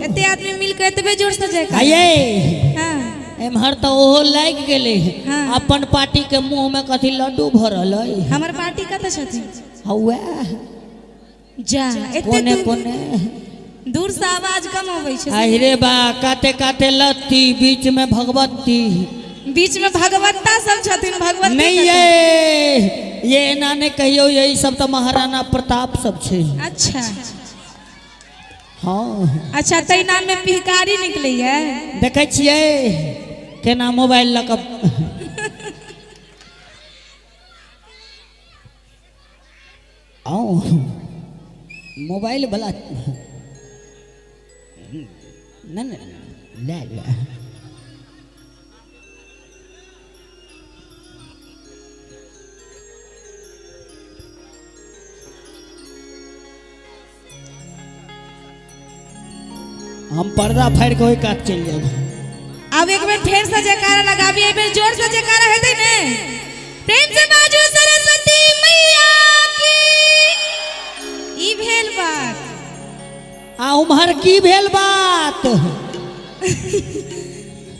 एते आदमी मिल के एतबे जोर से जयकारा। आये। हाँ। एम्हर तऽ ओहो लागि गेलै। हाँ। अपन पार्टी के मुंह में कथी लड्डू भरल अइ। हमर पार्टी कतऽ छथिन? हौए। जा एते कोने दूर। कोने। दूर से आवाज कम अबै छै। अहिरे बा, काते काते लत्ती, बीच में भगवती। बीच में भगवत्ता सब छथिन, भगवती। नहीं। कतऽ? ये एना नहि कहियौ, यही सब तऽ महाराणा प्रताप सब छै। अच्छा। हाँ। अच्छा, तै नाम में पिहकारी निकलैया। देखै छियै केना मोबाइल लऽ कऽ आउ, मोबाइल वाला नहि नहि ले ले। हम पर्दा फाड़ि कऽ ओहि कात चलि जायब। आब एक बेर फेर से जयकारा लगाबी, एक बेर जोर से जयकारा हेतै ने? प्रेम से बाजू सरस्वती मैया की। ई भेल बात। आ उम्हर की भेल बात?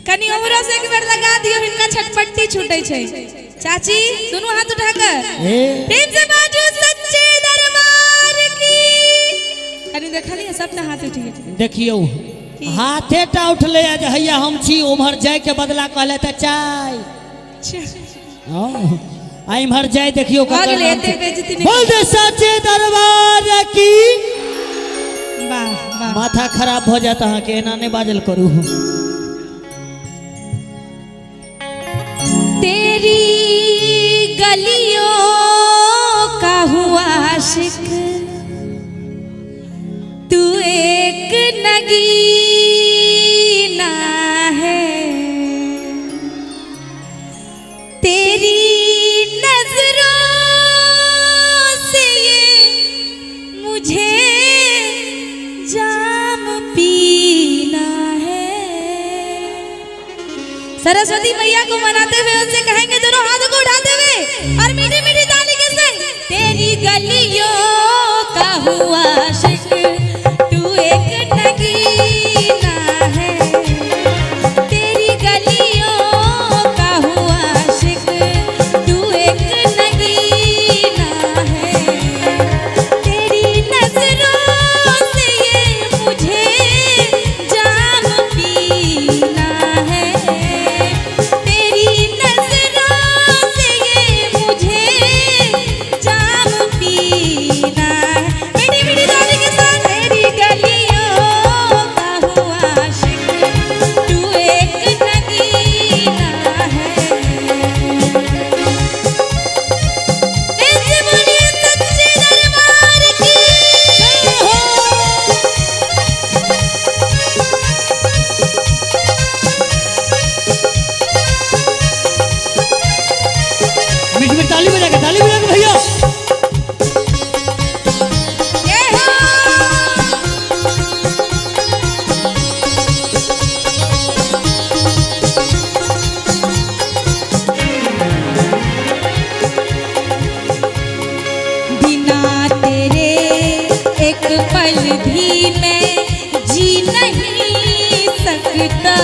कनि उम्हरो से एक बेर लगा दियौ, हिनका छटपट्टी छूटै छै। चाची, दुनू हाथ उठा कर ए। प्रेम से बाजू सच्चे दरबार की। कनि देखलियै, सबटा हाथ उठि गेल। देखियौ, हाथे टा उठलै जे हैया हम छी। उम्हर जाय के बदला कहले तऽ चाय। हँ, आ इम्हर जाय देखियौ भऽ ककर गेलै, नाम एते छै। बेइज्जती नहि। बोल दे सच्चे दरबार की। वाह वाह! माथा खराब भऽ जायत अहाँके, एना नहि बाजल करू। तेरी गलियों का हुआ आशिक, तू एक नगीना है। तेरी नजरों से ये मुझे जाम पीना है। सरस्वती मैया को मनाते हुए उनसे कहेंगे, दोनों हाथों को उठाते हुए और मीठी मीठी ताली के संग, तेरी गलियों का हुआ आशिक, तू एक नगीना है। तेरी गलियों का हुआ आशिक, तू एक नगीना है। तेरी नजरों से ये मुझे जाम पीना है। तेरी नजरों से ये मुझे जाम पीना है। मीठी मीठी ताली के साथ, तेरी गलियों का हुआ आशिक, तू एक नगीना है। ऐसे बोलिए सच्चे दरबार की जय हो। मीठ मीठ ताली बजा के, ताली बजा के भैया। जय हो। बिना तेरे एक पल भी मैं जी नहीं सकता।